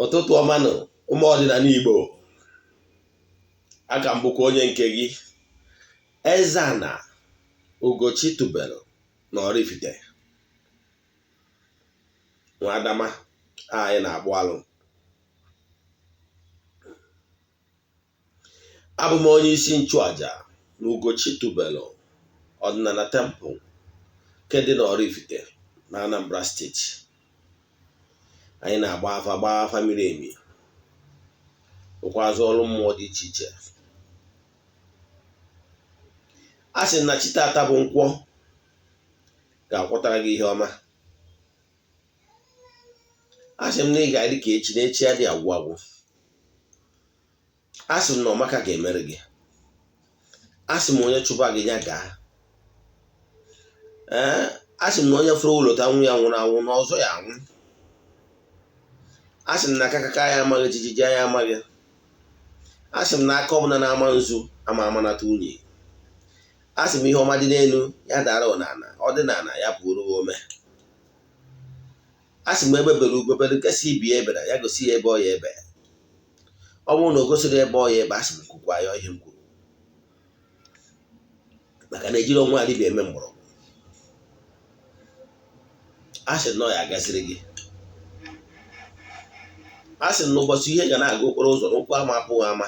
Ụtụtụ ọma nụ, ụmụ ọdịnala Igbo. Aka m bụkwa onye nke gị, Eze-Ana Ugochi tubelu na Oraifite, nwa Adama anyị na-akpụ alụ. Abụ m onye isi nchụaja na Ugochi tubelu ọdịnala temple nke dị na Oraifite na Anambra steeti. Anyị na-agba afa, gbaa afa miri emi, rụkwazị ọrụ mmụọ dị iche iche. A sị na chi tata bụ nkwọ ga-akwọtara gị ihe ọma. A sị m na ị ga-adị ka echi, na echi adịghị agwụ agwụ. A sị m na ọmaka ga-emere gị. A sị m onye chụba gị ya gaa. Ee, a sị m na onye fụrụ ụlọta nwa ya nwụrụ anwụ na ọzọ ya anwụ. A sị m na akakaka ya amaghị, jijiji ya amaghị. A sị m na aka ọbụla na-ama nzu ama amanata unyi. A sị m ihe ọma dị n'elu ya dara n'ala, ọ dị n'ala ya pụrụ ome. A sị m egbe bere ugo bere, nke sị ibe ya ebena, ya gosi ya ebe ọ ya ebe. Ọ bụrụ na o gosiri ebe ọ ya ebe, a sị m kwukwa ya ihe m kwuru, maka na ejiri ọnwa dibịa eme mgbọrọgwụ. A sị na ọ ya agaziri gị. A sị na ụbọchị ihe ga na-aga okporo ụzọ na ụkwụ ama apụghị ama.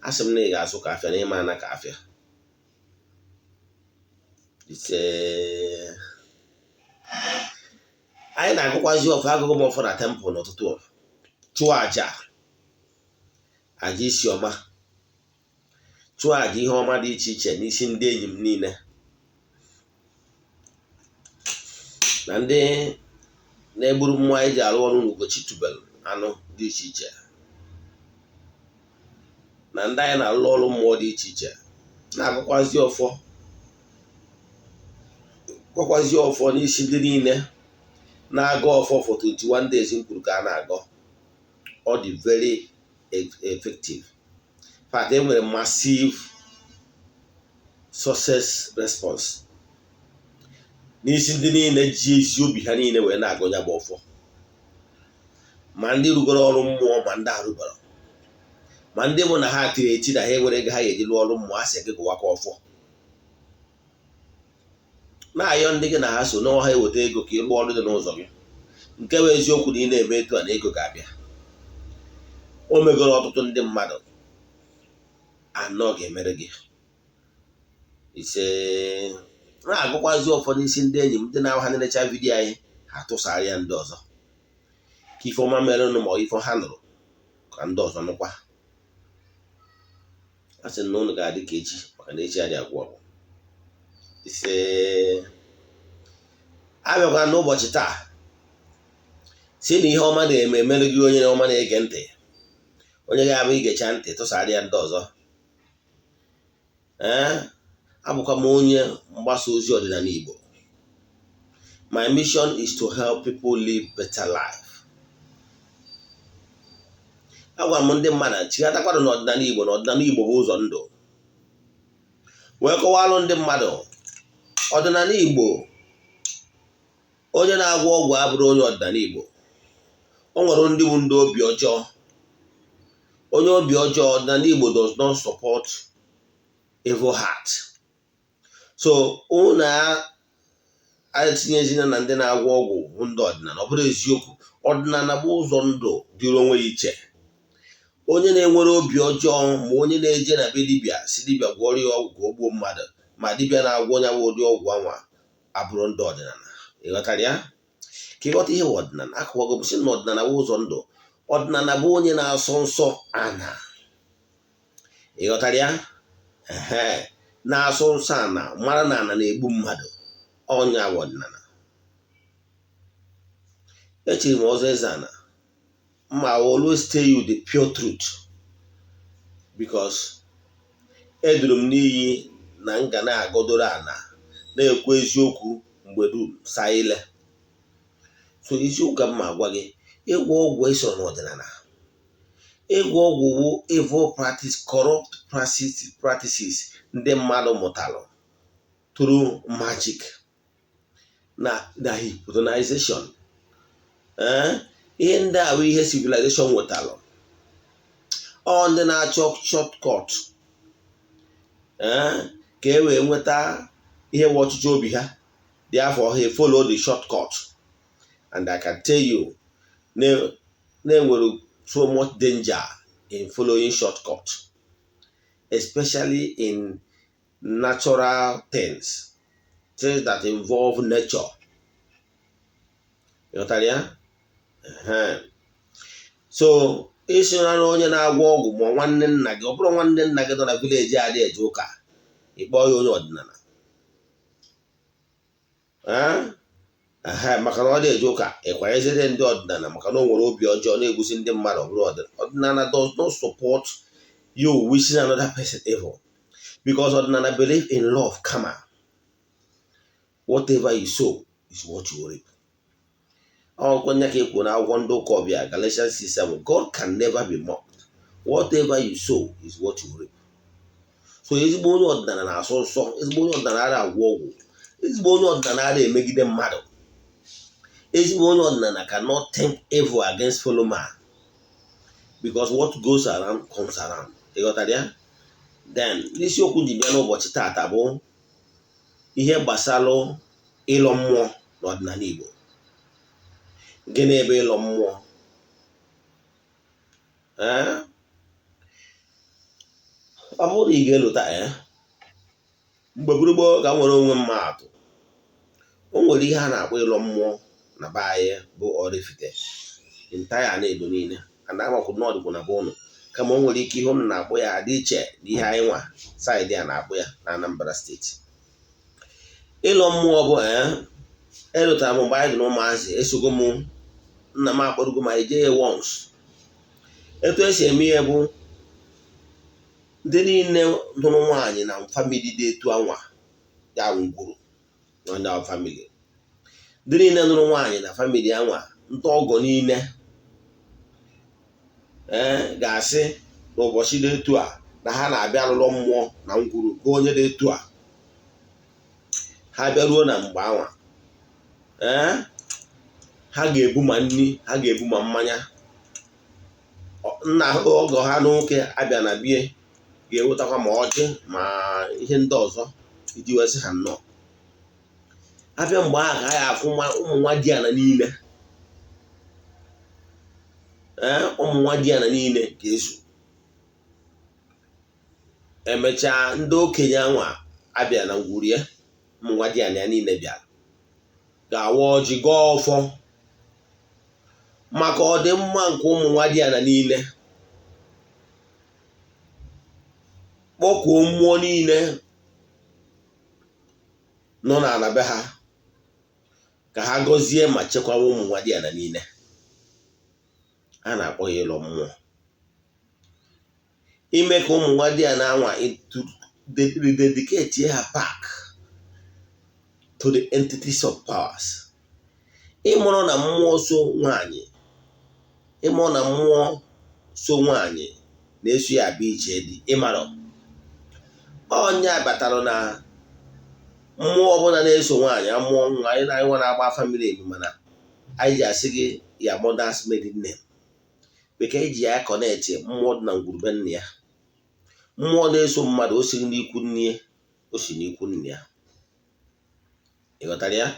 A sị m na ị ga-azụ ka afịa na ịma ana ka afịa. Ise. Anyị na-agụkwazi ọfọ, agụgụ m ọfọ na temple n'ụtụtụ, chụọ aja, aja isi ọma, chụọ aja ihe ọma dị iche iche n'isi ndị enyi m niile na ndị na-egburu mmụọ anyị ji arụ ọrụ n'Ugochi tubelu anụ dị iche iche na ndị anyị na-alụ ọrụ mmụọ dị iche iche, na-agụkwazi ọfọ, gọkwazi ọfọ n'isi ndị niile na-agọ ọfọ for 21 days m kwuru ka a na-agọ. Ọ dị very effective. In fact, e nwere massive success response n'isi ndị niile ji ezi obi ha niile wee na-agọ ya bụ ọfọ, ma ndị rugoro ọrụ mmụọ, ma ndị arụbara, ma ndị bụ na ha tiri eti na ha enwere ego ha ga-eji rụọ ọrụ mmụọ. A sị gị gụwakwa ọfọ, na-ayọ ndị gị na ha so n'ọha eweta ego ka ị rụọ ọrụ dị n'ụzọ gị. Nke bụ eziokwu na ị na-eme etu a na ego ga-abịa. O megoro ọtụtụ ndị mmadụ anọ ga-emere gị. Ise. Na-agụkwazi ụfọdụ isi ndị enyi m, ndị na-ahụ ha na-enecha vidiyo anyị, ha tụsara ya ndị ọzọ ka ife ọma mere nụ, ma ife ha nụrụ ka ndị ọzọ nụkwa. A sị na ụnụ ga-adị ka echi, maka na echi adị agwụ agwụ. Ise. Abịakwa n'ụbọchị taa, si na ihe ọma na-eme emere gị, onye ọma na-ege ntị, onye ga-abụ igecha ntị tụsara ya ndị ọzọ. Ee, abụkwa m onye mgbasa ozi ọdịnala Igbo. My mission is to help people live better life. Agwara m ndị mmadụ chighatakwanụ n'ọdịnala Igbo, na ọdịnala Igbo bụ ụzọ ndụ, wee kọwalụ ndị mmadụ ọdịnala Igbo. Onye na-agwọ ọgwụ abụrụ onye ọdịnala Igbo. O nwere ndị bụ ndị obi ọjọọ, onye obi ọjọọ. Ọdịnala Igbo does not support evil heart. So unu etinyezina na ndị na-agwọ ọgwụ bụ ndị ọdịnala. Ọ bụrụ eziokwu, ọdịnala bụ ụzọ ndụ dịrị onwe ya iche. Onye na-enwere obi ọjọọ, ma onye na-eje na be dibịa si dibịa gwọrọ ya ọgwụ ka o gbuo mmadụ, ma dibịa na-agwọ onye bụ ụdị ọgwụ anwa, abụrụ ndị ọdịnala. Ịghọtara ya? Ka ịghọta ihe bụ ọdịnala, akụwago bụ si na ọdịnala bụ ụzọ ndụ. Ọdịnala bụ onye na-asọ nsọ ana. Ịghọtara ya? Ehe, na-asọ nsọ ana, mara na ana na-egbu mmadụ. Ọnya bụ ọdịnala. Echiri m ọzọ eze ana ma I will always tell you the pure truth, because eduru m n'iyi na m ga na-agọdoro ana, na-ekwu eziokwu mgbe dum saa ile. So eziokwu ka m ma agwa gị. Ịgwọ ọgwụ esoro n'ọdịnala. Ịgwọ ọgwụ wụ evil practice, corrupt practices ndị mmadụ mụtalụ through magic na hypnotization. Ee, Ihe ndị a bụ ihe civilization wetalụ. Ọ ndị na-achọ shortcut ka e wee nweta ihe nwe ọchịchị obi ha. Therefore ha follow the shortcut, and I can tell you na-enwere so much danger in following shortcut, especially in natural things, things that involve nature. Ịghọtara ya? So isi na onye na-agwọ ọgwụ ma nwanne nna gị, ọ bụrụ nwanne nna gị nọ na village adị eje ụka, ịkpọọ ya onye ọdịnala maka na ọ dị eje ụka, ịkwanyezire ndị ọdịnala maka na o nwere obi ọjọọ na-egusi ndị mmadụ. Ọ bụrụ ọdịnala does not support you wishing another person evil, because ọdịnala believe in love. Kama whatever you sow is what you reap. Ọkwenye ka ekwu na akwụkwọ ndị ụka ọbịa, Galatians 6:7, God can never be mocked. Whatever you sow is what you reap. So ezigbo onye ọdịnala na-asọ nsọ. Ezigbo onye ọdịnala ara agwọ ọgwụ. Ezigbo onye ọdịnala ara emegide mmadụ. Ezigbo onye ọdịnala cannot think evil against fellow man, because what goes around comes around. Ịghọtara ya? Then isiokwu ji bịa n'ụbọchị taata bụ ihe gbasalụ ịlọ mmụọ n'ọdịnala Igbo. Gịnị ebe ịlọ mmụọ? Ee, ọ bụrụ na ị ga-elota, ee, mgbe gburugburu ka m nwere onwe m atụ, o nwere ihe a na-akpọ ịlọ mmụọ na be anyị bụ Oraifite ntaya na-edo niile and amakwu na ọdịkwu na be ụnụ, kama o nwere ike ihe ụnụ na-akpọ ya adị iche na ihe anyị nwa side a na-akpọ ya na Anambra Steeti. Ịlọ mmụọ bụ, ee, elotara m mgbe anyị dị n'ụmụazị, esogo m nna m akpọrọgo m, anyị jee ya once. Etu esi eme ihe bụ, ndị niile nụrụ nwaanyị na family dị etu anwa ya ngwuru na family, ndị niile nụrụ nwaanyị na family anwa, ndị ọgọ niile, ee, ga-asị n'ụbọchị dị etu a na ha na-abịa alụlọ mmụọ na ngwuru bụ onye dị etu a. Ha bịaruo na mgbe anwa, ee, ha ga-ebu ma nri, ha ga-ebu ma mmanya. Nna ọgọ ha nwoke abịa na bie ga-ewetakwa ma ọjị ma ihe ndị ọzọ iji wee sị ha nnọọ. Abịa mgbe ahụ ka ha ya afụ ụmụ nwa di ana niile. Ee, ụmụ nwa di ana niile ga-ezu. Emechaa, ndị okenye anwa abịa na ngwuru ya, ụmụ nwa di ana ya niile bịara ga-awa ọjị, gọọ ọfọ maka ọdịmma nke ụmụ nwa di ana niile, kpọkuo mmụọ niile nọ n'ala be ha ka ha gọzie ma chekwawa ụmụ nwa di ana niile. A na-akpọ ya ịlọ mmụọ, ime ka ụmụ nwa di ana anwa rededicate ha back to the entities of powers. Ịmụrụ na mmụọ so nwaanyị, ịmụrụ na mmụọ so nwaanyị na-eso ya abịa ije dị, ịmara ọnya batara na mmụọ ọbụla na-eso nwaanyị amụọ nwa. Anyị na nwa na-agba afa miri emi, mana anyị ji asị gị ya mother's maiden name, bekee ji ya connect mmụọ dị na ngwurube nna ya. Mmụọ na-eso mmadụ, o sighị n'ikwu nne ya, o si n'ikwu nne ya. Ịghọtara ya?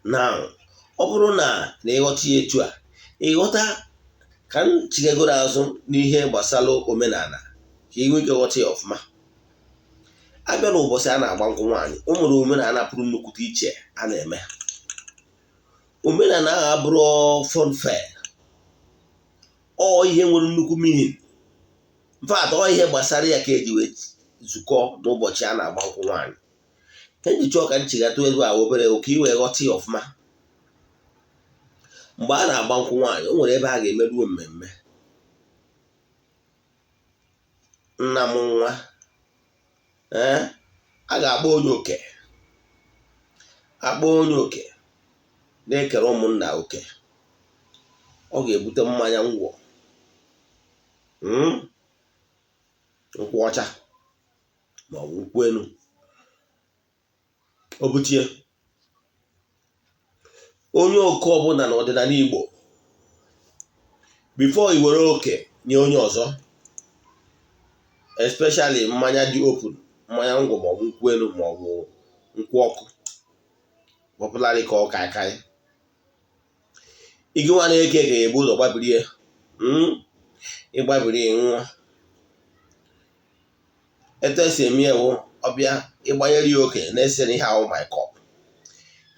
Na ọ bụrụ na na ịghọta ya etu a, ịghọta ka m chigagoro azụ n'ihe gbasara omenala ka ị nwee ike ghọta ya ọfụma. Abịa n'ụbọchị a na-agba nkwụ nwaanyị, o nwere omenala pụrụ nnukwute iche a na-eme. Omenala ahụ abụrụ funfair, ọ ihe nwere nnukwu meaning. In fact, ọ ihe gbasara ya ka eji wee zukọ n'ụbọchị a na-agba nkwụ nwaanyị. Eji chọọ ka nchigata elu a obere ka ị wee ghọta ya ọfụma. Mgbe a na-agba nkwụ nwaanyị, o nwere ebe a ga-emeruo mmemme. Nna m nwa, ee, a ga-akpọ onye oke, akpọ onye oke na-ekere ụmụnna oke. Ọ ga-ebute mmanya ngwọ, nkwụ ọcha ma ọ bụ nkwụ elu. O butie onye oke ọbụla n'ọdịnala Igbo Before i were oke nye onye ọzọ, especially mmanya dị open, mmanya ngwọ maọbụ nkwụ elu maọbụ nkwụ ọkụ, popularly called kaikai, igi nwa na-eke eke ebu ụzọ gbabiri ya. Ịgbabiri ya, nwụọ. Etu esi eme ya wụ, ọbịa ịgbanyere ya oke na-ese na ihe ahụ, my cup,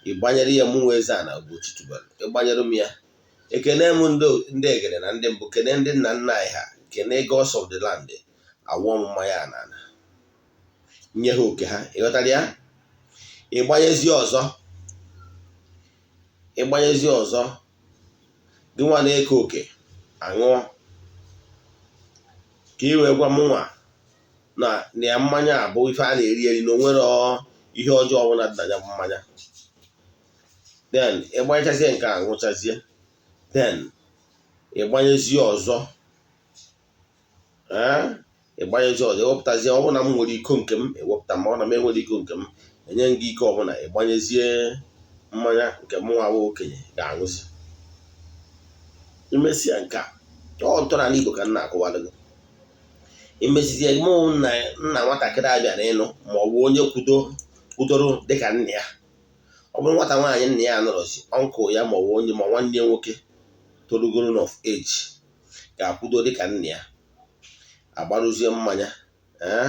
ịgbanyere ya mụ nwa eze a na Ugochi tubelu, ịgbanyere m ya, ekene m ndị egede na ndị mbụ, kene ndị nna nna anyị ha, kene gods of the land, awụọ m mmanya n'ala, nye ha oke ha. Ịghọtara ya? Ịgbanyezi ọzọ, ịgbanyezi ọzọ, gị nwa na-eke oke aṅụọ, ka ị wee gwa m nwa na ya mmanya a bụ ife a na-eri eri, na onwere ihe ọjọọ ọbụla dị na ya bụ mmanya. Then ịgbanyechazie nke a, ṅụchazie, then ịgbanyezie ọzọ. Ee, ịgbanyezie ọzọ, ewepụtazie. Ọ bụrụ na m nwere iko nke m, ewepụta ma ọ na m enwere iko nke m, enye m gị iko ọbụla, ịgbanyezie mmanya nke m nwa bụ okenye ga-aṅụzi. Imesịa nke a, ọ ntọala Igbo ka m na-akọwara gị. Imesizie, mụ nna nna nwatakịrị a bịara ịnụ, ma ọ bụ onye kwudo kwudoro dịka nna ya, ọ bụrụ nwata nwaanyị nna ya nọrọzi, uncle ya ma ọ bụ onye ma nwanne ya nwoke torugoro of age ga-akwudo dịka nna ya, agbarụzie mmanya, ee,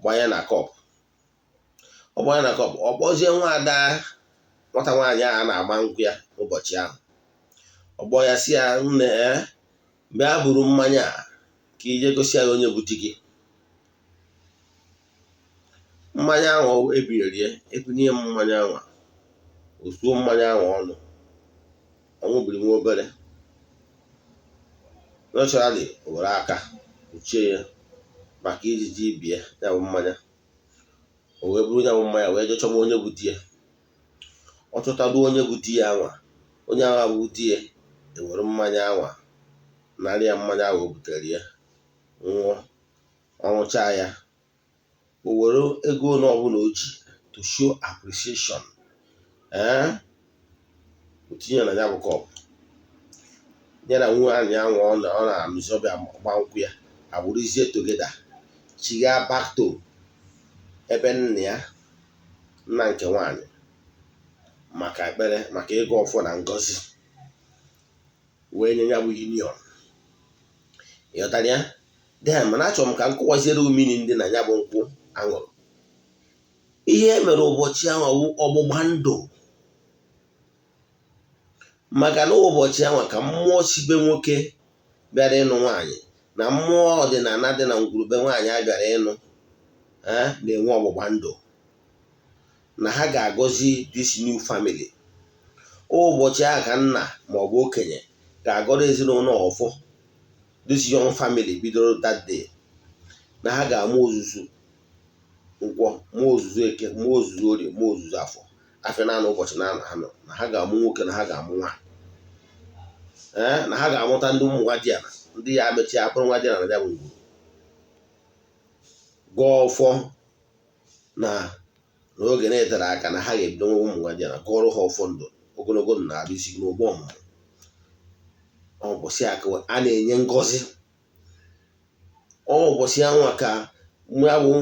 gbanye na cup. Ọ gbanye na cup, ọ kpọzie nwaada nwata nwaanyị a na-agba nkwụ ya ụbọchị ahụ, ọ gbọọ ya, si ya, "Nne, ee, bịa buru mmanya a ka ije gosi ya onye bụ di gị." Mmanya ahụ ebirie, ebunye m mmanya ahụ, osuo mmanya ahụ ọnụ, ọ ṅụbiri nwa obere. Naturally, o were aka kpuchie ya maka ijiji ibie ya bụ mmanya. O wee buru ya bụ mmanya wee jee chọba onye bụ di ya. Ọ chọtaruo onye bụ di ya anwa, onye agha bụ di ya ewere mmanya anwa, narị ya mmanya ahụ o butere ya, nwụọ. Ọ ṅụchaa ya, o were ego ole ọbụla o ji to show appreciation, ee, o tinye na ya bụ cup, ya na nwunye ahụ ọ na-anụzi ọbịa gba nkwụ ya, agbụrụzie together chiga back to ebe nna ya, nna nke nwaanyị, maka ekpere, maka ịgọ ọfọ na ngọzi, wee nye ya bụ union. Ịghọtara ya? Then, mana achọrọ m ka m kọwaziere meaning dị na ya bụ nkwụ aṅụrụ. Ihe e mere ụbọchị ahụ wụ ọgbụgba ndụ, maka na ụbọchị ahụ ka mmụọ sibe nwoke bịara ịnụ nwaanyị na mmụọ ọdịnala dị na ngwurube nwaanyị a bịara ịnụ na-enwe ọgbụgba ndụ na ha ga-agọzi this new family. Ụbọchị ahụ ka nna ma ọ bụ okenye ga-agọrọ ezinụlọ ọfọ this young family bidoro that day, na ha ga-amụ ozuzu nkwọ, mụọ ozuzu eke, mụọ ozuzu orie, mụọ ozuzu afọ, afịa naanị ụbọchị na ha nọ, na ha ga-amụ nwoke, na ha ga-amụ nwaanyị, ee, na ha ga-amụta ndị ụmụ nwa diana, ndị ya mechie akpụrụ nwa diana na ya bụ ngwuru. Gọọ ọfọ na n'oge na-etere aka na ha ga-ebido nwe ụmụ nwa diana, gọọrọ ha ọfọ ndụ ogologo ndụ na arụ isi n'ụgbọ ọmụmụ. Ụbọchị a ka a na-enye ngọzi. Ụbọchị anwa ka ya bụ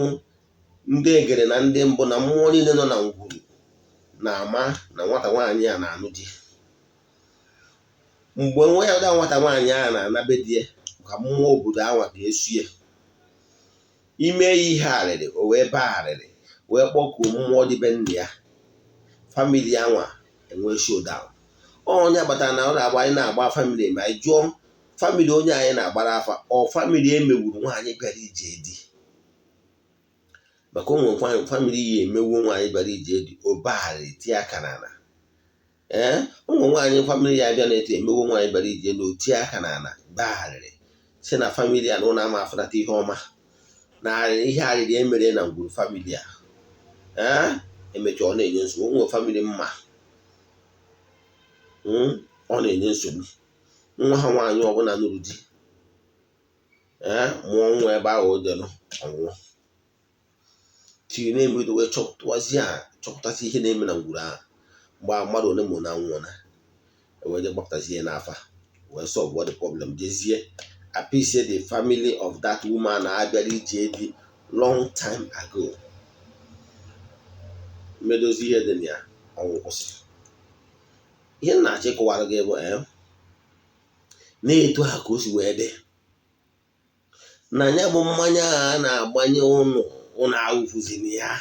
ndị egere na ndị mbụ na mmụọ niile nọ na ngwuru na-ama na nwata nwaanyị a na-anụ di. Mgbe nwa ya, nwata nwaanyị a na-anabe di ya, ka mmụọ obodo anwa ga-esu ya ime ya ihe arịrị, o wee baa arịrị, wee kpọkuo mmụọ dị be nna ya, family anwa enwee showdown. Onye kpatara na ọ na-agba anyị na-agba family, ma anyị jụọ family onye anyị na-agbara afa, ọ family emegburu nwaanyị bịara ije di, maka ụmụ family ya emegbuo nwaanyị bịara ije di, obagharị tie aka n'ala. Ee, ụmụ nwaanyị family ya bịa na-eto emegbuo nwaanyị bịara ije na otie aka n'ala, bagharịrị si na family a na ụlọ ama afụnata ihe ọma na ihe arịrị emere na ngwuru family a. Ee, emechaa, ọ na-enye nsogbu. Ụmụ family mma ọ na-enye nsogbu. Nwa ha nwaanyị ọbụla nụrụ di, ee, mụọ nwa ebe ahụ o jere, ọnwụọ tiri na-ebido wee chọpụtazi chọpụtasị ihe na-eme na ngwuru ahụ. Mgbe mmadụ ole ma na nwụọ na ewee je gbapụtazie n'afa, Wee solve the problem, jezie appease the family of that woman abịara ije di long time ago, mmedozi ihe dị na ya, ọnwụ kwụsị. Ihe m na-achọ ịkọwara gị bụ na-etu a ka o si wee dị na ya bụ mmanya a na-agbanye ụnụ, ụnụ awụfuzina ya.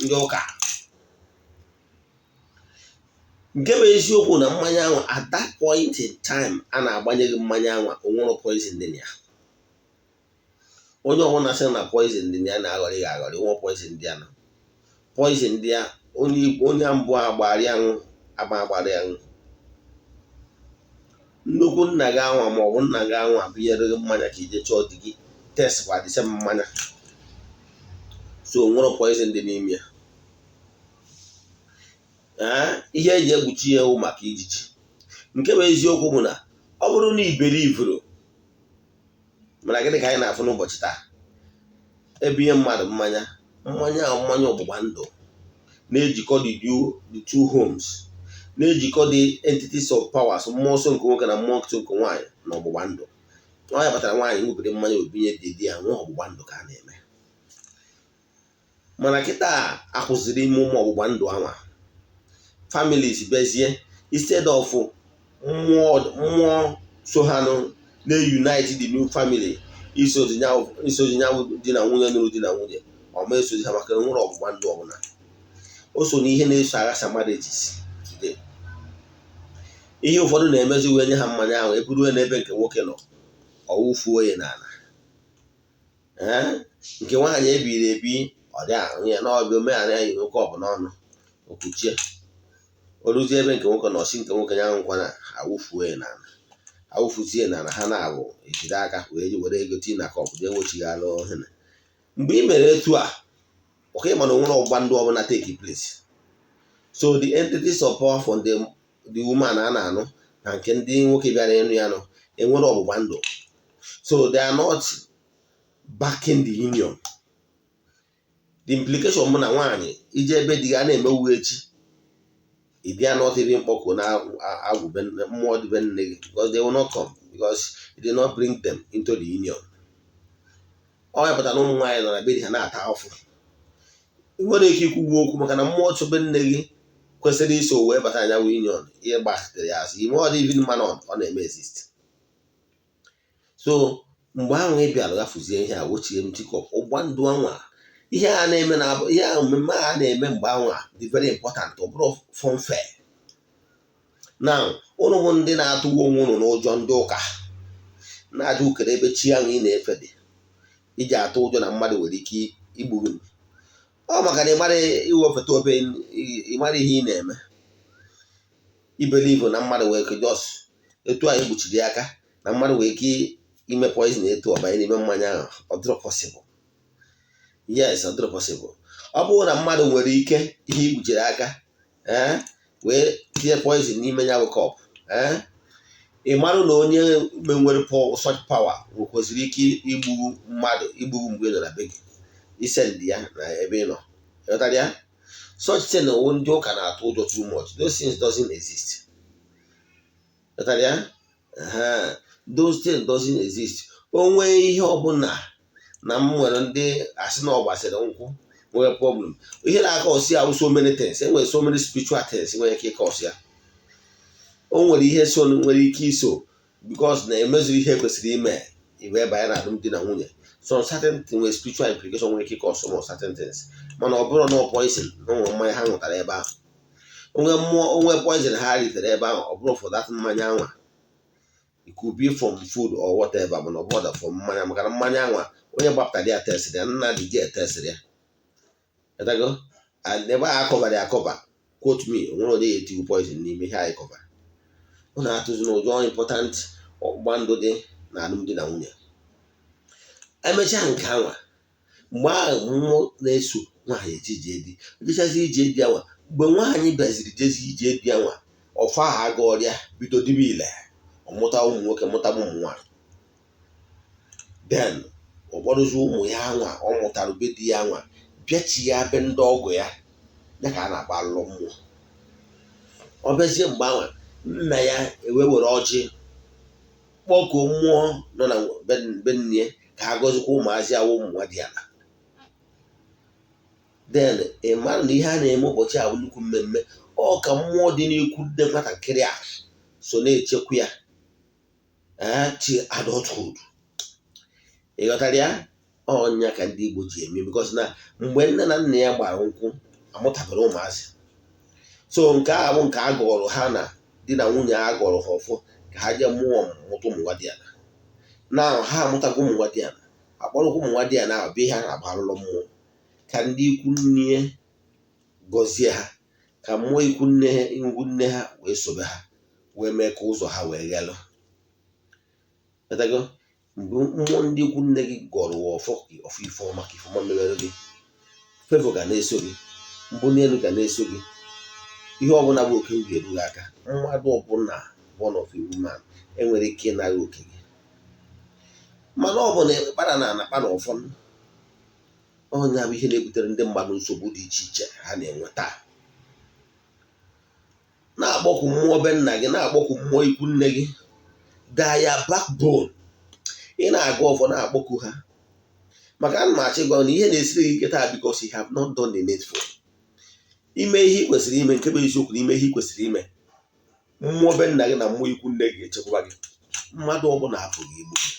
Ndị ụka, nke bụ eziokwu na mmanya ahụ, at that point in time a na-agbanye gị mmanya ahụ, o nwere poison dị na ya. Onye ọbụla sị na poison dị na ya na-aghọrị ya aghọrị. Nwe poison dị ya na poison dị ya, onye onye mbụ agbara ya ṅụ, agba agbara ya ṅụ. Nnukwu nna gị anwa ma ọ bụ nna gị anwa binyere gị mmanya ka ije chọọ di gị, test kwa the same mmanya. So nwere poison dị n'ime ya. Ee, ihe eji ekpuchi ya ewu maka ijiji. Nke bụ eziokwu bụ na ọ bụrụ na ibelivuru, mana gịnị ka anyị na-afụ n'ụbọchị taa? Ebinye mmadụ mmanya, mmanya ahụ, mmanya ọgbụgba ndụ na-ejikọ the two homes, na-ejikọ the entities of powers, mmụọ nsọ nke nwoke na mmụọ nsọ nke nwaanyị na ọgbụgba ndụ. Ọ ya kpatara nwaanyị nwebiri mmanya, obinye dị di ya, nwa ọgbụgba ndụ ka a na-eme. Mana kịta akwụsịrị ime ụmụ ọgbụgba ndụ anwa. Families bezie, instead of mmụọ mmụọ so ha nụ na-unite the new family, isozi nyanwụ di na nwunye nụrụ di na nwunye ọma esozi ha, maka nwere ọgbụgba ndụ ọbụla. O so n'ihe na-eso aghasa marriages today. Ihe ụfọdụ na-emezi, wee nye ha mmanya ahụ, eburu n'ebe nke nwoke nọ, ọwụfuo ya n'ala. Ee, nke nwaanyị ebiri ebi, ọ dị ahụ ya n'ọbịa omenala ya yi nwoke ọbụla ọnụ okwuchie o ruzie ebe nke nwoke nọ, si nke nwoke ya nkwa na awụfuo ya n'ala, awụfuzie n'ala. Ha na-abụ ejiri aka wee were ego tii na cup, jee wechighara ohere. Mgbe ị mere etu a, ọka ịma na onwere ọgbụgba ndụ ọbụla take place. So the entities of power from the woman a na-anụ na nke ndị nwoke bịara ịnụ ya nụ enwere ọgbụgba ndụ, so they are not backing the union. The implication bụ na nwaanyị ije ebe di ga na-emewu echi, ịdị ya not even mkpọkụ na agwụ mmụọ dị be nne gị, because they will not come, because you did not bring them into the union. Ọ ya pụtara na ụmụ nwaanyị nọ na be di ha na-ata afụ. Ị nwere ike ikwugbu okwu maka na mmụọ chọbe nne gị kwesịrị iso wee bata anya union, ihe gbachitere ya azụ ime ọ dị even mana ọ na-eme exist. So mgbe ahụ ị bịara ghafuzie ihe a, wochie m tikọ ụgba ndụ anwa. Ihe a na-eme na ihe a, mmemme a na-eme mgbe anwa dị very important. Ọ bụrụ funfair. Now, ụnụ bụ ndị na-atụwa onwe ụnụ n'ụjọ, ndị ụka na-ajụ ukere ebe chi ahụ ị na-efe dị, iji atụ ụjọ na mmadụ nwere ike igbu gị. Ọ maka na ị mara iwefeta obe, ị mara ihe ị na-eme. I believe na mmadụ nwere ike just etu anyị kpuchiri aka na mmadụ nwere ike ime poison etu ọ banye n'ime mmanya ahụ. Ọ dịrọ possible. Yes, ọ dịrọ possible. Ọ bụrụ na mmadụ nwere ike ihe ikpuchiri aka, ee, wee tinye poison n'ime ya bụ cup, ee, ị marụ na onye nwere such power nwekwesịrị ike igbu mmadụ, igburu mgbe ị nọ na be gị, i send ya na ebe ị nọ. Ịghọtara ya? Such thing wụ ndị ụka na-atụ ụjọ too much. Those things doesn't exist. Ịghọtara ya? Those things doesn't exist. O nwee ihe ọbụla na m nwere, ndị asị na ọ gbasịrị nkwụ nwee problem, ihe na-aka ọsị ya so many things. Enwere so many spiritual things nwere ike ịka ọsị ya. O nwere ihe so nwere ike iso because na emezuru ihe kwesịrị ime iwe banye na alụmdi na nwunye. Some certain things nwere spiritual implication nwere ike ịkọ some certain things, mana ọ bụrụ na ọ poison na onwe mmanya ha ṅụtara ebe ahụ, onwe mmụọ, onwe poison ha ritere ebe ahụ, ọ bụrụ for that mmanya anwa. It could be from food or whatever, mana ọ bụrụ from mmanya, maka na mmanya anwa, onye gbapụtara ya testịrị ya, nna dị ji testịrị ya. Etago? And ebe a akọbara ya akọba, quote me, onwere onye ya etigwu poison n'ime ihe anyị kọbara. Ọ na-atụzi n'ụjọ. Important ọgbụgba ndụ dị na alụmdi na nwunye. Emechaa nke anwa, mgbe ahụ mmụọ na-eso nwaanyị eje ije di, ejechazi ije di anwa. Mgbe nwaanyị bịaziri jezi ije di anwa, ọfọ ahụ aga ọrịa bido dibe ile, ọmụta ụmụ nwoke, mụta ụmụ nwaanyị. Then ụfọdụzi ụmụ ya anwa ọ mụtara be di ya anwa bịachi ya be ndị ọgọ ya, ya ka a na-akpọ alụlụ mmụọ. Ọ bịazie mgbe anwa, nna ya ewe were ọjị. Kpọkuo mmụọ nọ na be nne ka ha gọzikwa ụmụazị awụ ụmụ nwa dị ala. Then ị mara na ihe a na-eme ụbọchị a bụ nnukwu mmemme. Ọ ka mmụọ dị n'ikwu nne nwatakịrị a so na-echekwa ya till adulthood. Ị ghọtara ya? Ọnya ka ndị Igbo ji eme, because na mgbe nne na nna ya gbara nkwụ, amụtabere ụmụazị. So nke a bụ nke a gọrọ ha na di na nwunye a gọrọ ha ọfọ ka ha jee mụọ mụta ụmụ nwa dị ala. Na ha amụtago ụmụ nwa dị ala, akpọrọkwa ụmụ nwa dị ala ahụ bịa ihe a na-agba alụlụ mmụọ, ka ndị ikwu nne gọzie ha, ka mmụọ ikwu nne ha wee sobe ha, wee mee ka ụzọ ha wee ghelụ. Ghọtago? Mgbe mmụọ ndị ikwu nne gị gọrọ ọfọ ọfọ ife ọma, ka ife ọma mewere gị, favour ga na-eso gị, mbuli elu ga na-eso gị, ihe ọbụla bụ oke ga-eru gị aka. Mmadụ ọbụla born of a woman enwere ike ịnara oke gị. Mana ọ bụ na kpara na ana kpara ụfọdụ, ọnya bụ ihe na-ebutere ndị mmadụ nsogbu dị iche iche ha na-enwe taa. Na-akpọkwu mmụọ be nna gị, na-akpọkwu mmụọ ikwu nne gị, daa ya backbone. Ị na-agụ ọfọ, na-akpọku ha, maka ana m achọ ịgwa na ihe na-esiri gị ike taa because you have not done the needful. Ime ihe ị kwesịrị ime, nke bụ eziokwu na ime ihe ị kwesịrị ime, mmụọ be nna gị na mmụọ ikwu nne gị ga-echekwaba gị. Mmadụ ọbụla apụghị igbu gị.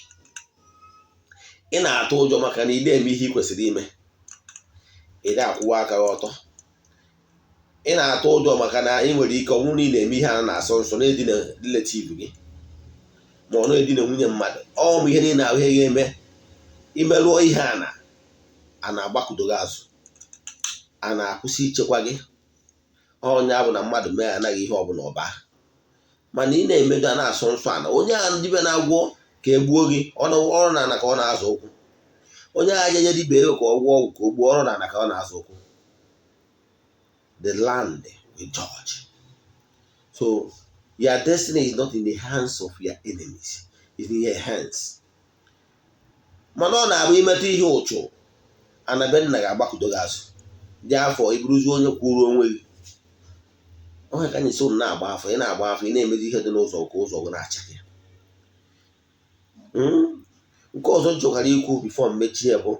Ị na-atụ ụjọ maka na ị na-eme ihe ị kwesịrị ime, ị na-akwụwa aka gị ọtọ. Ị na-atụ ụjọ maka na ị nwere ike ọ bụrụ na ị na-eme ihe a na-asọ nsọ, na-edina relative gị, ma ọ na-edina nwunye mmadụ. Ọ bụ ihe niile ahụ ihe ga-eme imerụọ ihe a na a na-agbakụdo gị azụ, a na-akwụsị ichekwa gị. Ọnya bụ na mmadụ mee anaghị ihe ọbụla ọba, mana ị na-emedo a na-asọ nsọ ana. Onye a dibịa na-agwọ ka e gbuo gị, ọrụ na ana ka ọ na-azụ ụkwụ. Onye agha jeje dibịa ego ka ọ gwọọ ọgwụ ka o gbuo, ọrụ na ana ka ọ na-azụ ụkwụ. The land will judge. So your destiny is not in the hands of your enemies, it's in your hands. Mana ọ na-abụ imetụ ihe ụchụ, ana be nna ga-agbakụdo gị azụ dị afọ, ịbụrụzi onye kwuru onwe gị. Onye ka anyị so na-agba afọ, ị na-agba afọ, ị na-emezi ihe dị n'ụzọ ka ụzọ gị na-acha gị. Nke ọzọ m chọkwara ikwu before mmechie bụ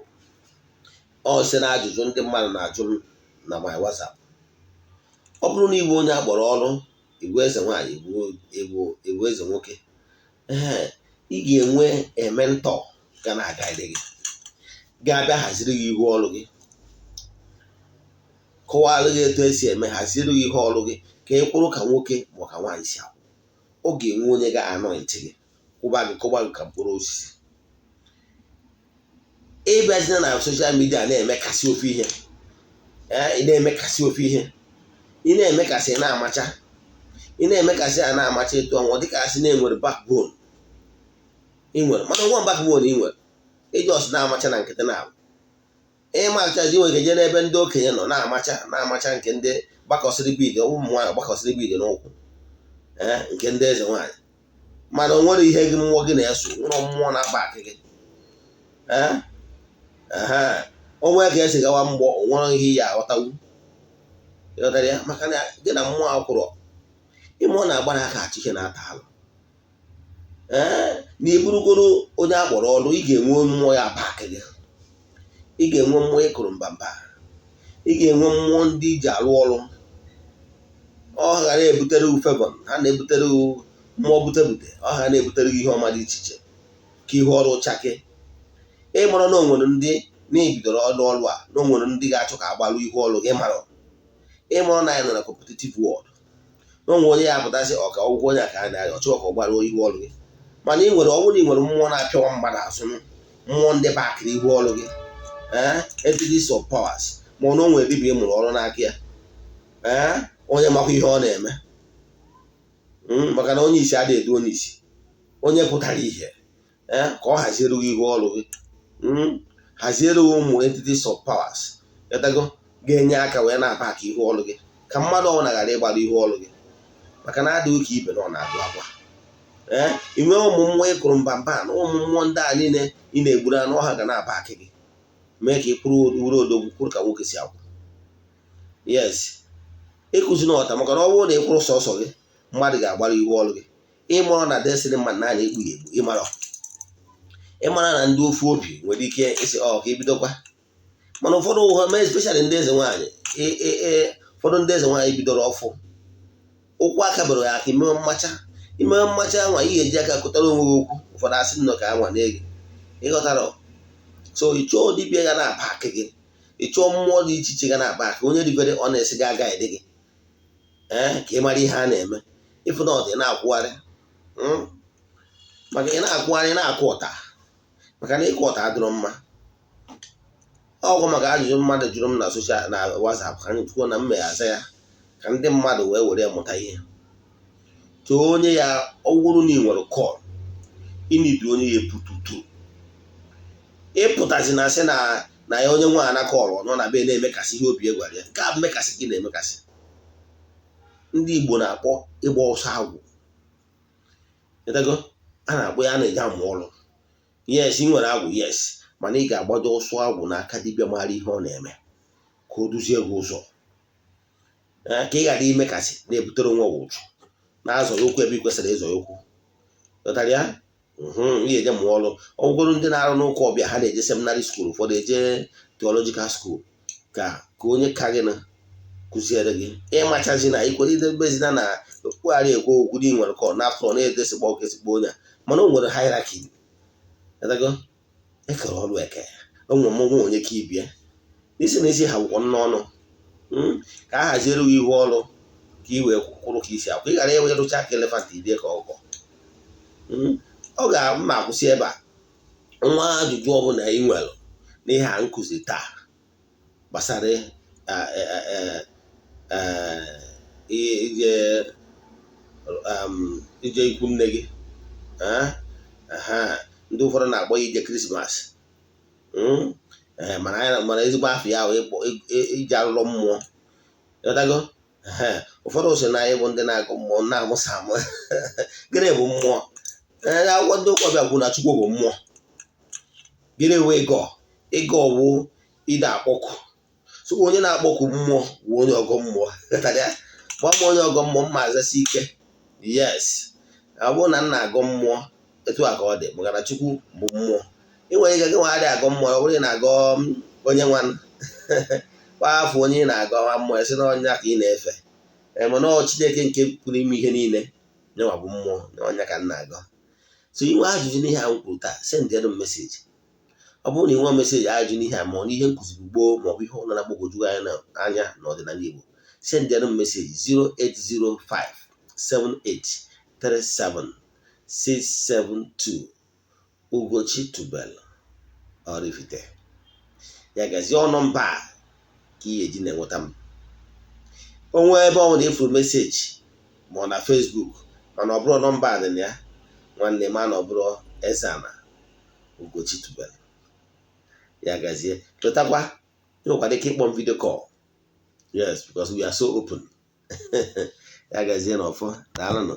ọ sị na ajụjụ ndị mmadụ na-ajụ m na my WhatsApp. Ọ bụrụ na ịbụ onye akpọrọ ọrụ, ịbụ eze nwaanyị, ịbụ eze nwoke, ee, ị ga-enwe mentor ga na-agaide gị, ga-abịa haziri gị ihu ọrụ gị, kọwara gị etu esi eme, haziere gị ihe ọrụ gị ka ị kwụrụ ka nwoke ma ka nwaanyị si akwụ. Ọ ga-enwe onye ga-anoint gị, kwụba gị, kụba gị ka mkpụrụ osisi. Ịbịazina na social media na-emekasị ofe ihe, ị na-emekasị ofe ihe, ị na-emekasị na-amacha, ị na-emekasị a na-amacha etu ọnwa dịka asị na-enwere backbone ị nwere, mana nwa backbone ị nwere iji ọsị na-amacha na nkịtị na-abụ ịmacha ji nwere ike jee n'ebe ndị okenye nọ na-amacha na-amacha, nke ndị gbakọsịrị bead, ụmụ nwaanyị gbakọsịrị bead n'ụkwụ, ee, nke ndị eze nwaanyị. Mana o nwere ihe gị mmụọ gị na-eso, nwere mmụọ na-aba akị gị, ee, onwe ka esi gawa mgbọ, onwere ihe ya aghọtawu. Ịghọtara ya? Maka na gị na mmụọ akwụrọ ime, ọ na-agbara aka achị ihe na-ata alụ. Ee, na iburugoro onye akpọrọ ọrụ, ị ga-enwe mmụọ ya back gị, ị ga-enwe mmụọ ịkụrụ mbamba, ị ga-enwe mmụọ ndị iji arụ ọrụ. Ọ ghara ebutere gị favour, ha na-ebutere gị mmụọ bute bute, ọ ha na-ebutere gị ihe ọma dị iche iche ka ihe ọrụ chake. Ịmara na onwere ndị na-ebidoro ọrụ ọrụ a, na onwere ndị ga-achọ ka agbalụ ihu ọrụ gị. Mara ịmara na anyị nọ na competitive world, na onwe onye ya apụtasị ọka ọgwụgwọ, onye a ka a na-arịa ọchọ ka ọ gbaruo ihu ọrụ gị. Mana ị nwere ọnwụ na ị nwere mmụọ na-apịawa mmadụ azụ, mmụọ ndị bakịrị ihu ọrụ gị, ee, entities of powers, ma ọ na o nwere dibịa ị mụrụ ọrụ n'aka ya, ee, onye makwa ihe ọ na-eme, maka na onye isi adịghị edu onye isi, onye pụtara ihe, ee, ka ọ haziere gị ihu ọrụ gị, haziere gị ụmụ entities of powers etago ga-enye aka wee na-aba aka ihu ọrụ gị, ka mmadụ ọbụla ghara ịgbara ihu ọrụ gị, maka na adịghị ka ibe na ọ na-agụ akwa. Ee, ị nwee ụmụ mmụọ ịkụrụ mbamba na ụmụ mmụọ ndị a niile ị na-egburu anụ ọha ga na-aba akị gị, mee ka ị kwụrụ wuru odogwu, kwụrụ ka nwoke si akwụ. Yes, ịkụzi n'ọta, maka na ọ bụrụ na ị kwụrụ sọsọ gị, mmadụ ga-agbara ihu ọrụ gị. Ịmụrụ na destiny mmadụ na na-egbu ya egbu. Ịmara, ịmara na ndị ofu obi nwere ike ịsị ọ ka ebidokwa. Mana ụfọdụ ụha mee, especially ndị eze nwaanyị, ụfọdụ ndị eze nwaanyị bidoro ọfụ ụkwụ aka bere ya aka imewe mmacha, imewe mmacha anwa ị ga-eji aka kụtara onwe gị okwu. Ụfọdụ asị nnọọ ka anwa na-ege, ịghọtara? So ị chọọ dibịa ga na-aba akị gị, ị chọọ mmụọ dị iche iche ga na-aba akị, onye dị very honest ga-aga ede gị, ee, ka ị mara ihe a na-eme. Ịfụ na ọ dị na-akwụgharị maka ị na-akwụgharị na-akụ ụta, maka na ịkụ ụta adịrọ mma. Ọgwụ maka ajụjụ mmadụ jụrụ m na social, na WhatsApp, ka anyị kwuo na m aza ya ka ndị mmadụ wee were mụta ihe. Too onye ya, ọ bụrụ na ị nwere call, ịnidi onye ya epututu ịpụtazi na asị na ya onye nwe ana call nọ na be na-emekasị ihe obi gwara ya. Nke a bụ mmekasị gị na-emekasị. Ndị Igbo na-akpọ ịgba ọsọ agwụ. Ịtago a na-akpọ ya, a na-eji amụ ọrụ. Yes, ị nwere agwụ, yes, mana ị ga-agbado ọsọ agwụ n'aka dibịa mara ihe ọ na-eme ka o duzie gị ụzọ, ka ị ghara imekasị na-ebutere onwe gị ụchụ, na-azọ ya okwu ebe ị kwesịrị ịzọ ya okwu. Ghọtara ya? Ị ga-eje mụọ ọrụ. Ọgwụgwụrụ ndị na-arụ n'ụka ọbịa, ha na-eje seminary school, ụfọdụ eje theological school, ka onye ka gị na kụziere gị. Ịmachazi na ikwere idebezina na okpugharị ekwe okwu dị nwere kọ n'afọ na-edesikpọ ka esikpọ onye a, mana o nwere hierarchy. Ghọtago? Ekere ọrụ eke, o nwere mmụọ onye ka ibie n'isi na isi ha gwụkwọ n'ọnụ ka a haziere gị ihu ọrụ ka ị wee kwụrụ ka isi akwụ, ị ghara ịwe rụcha ka elephant idie ka ọkụkọ. Ọ ga-mma akwụsị ebe a. Nwa ajụjụ ọbụla ị nwere n'ihe a nkụzi taa gbasara ije ikwu nne gị, ndị ụfọdụ na-akpọ ya ije Christmas, mana ezigbo afọ ya ahụ ije alụlọ mmụọ. Ịghọtago? Ụfọdụ sị na anyị bụ ndị na-agụ mmụọ na-amụsa amụ. Gịnị bụ mmụọ? Ee, akwụkwọ ndị ụka ọbịa kwuru na Chukwu bụ mmụọ. Gịnị wụ ịgọ? Ịgọ wụ ide akpọku. So onye na-akpọku mmụọ bụ onye ọgọ mmụọ. Gwa m onye ọgọ mmụọ mma azasi ike. Yes, ọ bụrụ na m na-agọ mmụọ, etu a ka ọ dị, maka na Chukwu bụ mmụọ. Ị nwere ike gị nwa adịghị agọ mmụọ, ọ bụrụ ị na-agọ onye nwanụ kwa afọ, onye ị na-agọ nwa mmụọ esi na ọnya ka ị na-efe. Ee, mana ọ Chineke nke pụrụ ime ihe niile nyenwa bụ mmụọ na ọnya ka m na-agọ. So inwe ajụjụ n'ihe a m kwuru taa, sendịrị m message. Ọ bụrụ na ị nwee message, ajụjụ n'ihe a, ma ọ n'ihe nkụziri gboo, ma ọ bụ ihe ọ na-agbagwoju anya anya n'ọdịnala Igbo, sendịrị m message 08057837672. Ugochi Tubelu Oraifite. Ya gazie. Ọnụ mba a ka ị ga-eji na-enweta m. Onwe ebe ọ bụla ifuru message, ma ọ na Facebook, mana ọ bụrụ nọmba a dị na ya, nwanne m, na ọ bụrụ Eze-Ana Ugochi Tubelu. Ya gazie. Chetakwa, ị nwekwara ike ịkpọ m video call. Yes, because we are so open. Ya gazie n'ọfọ. Daalụnụ.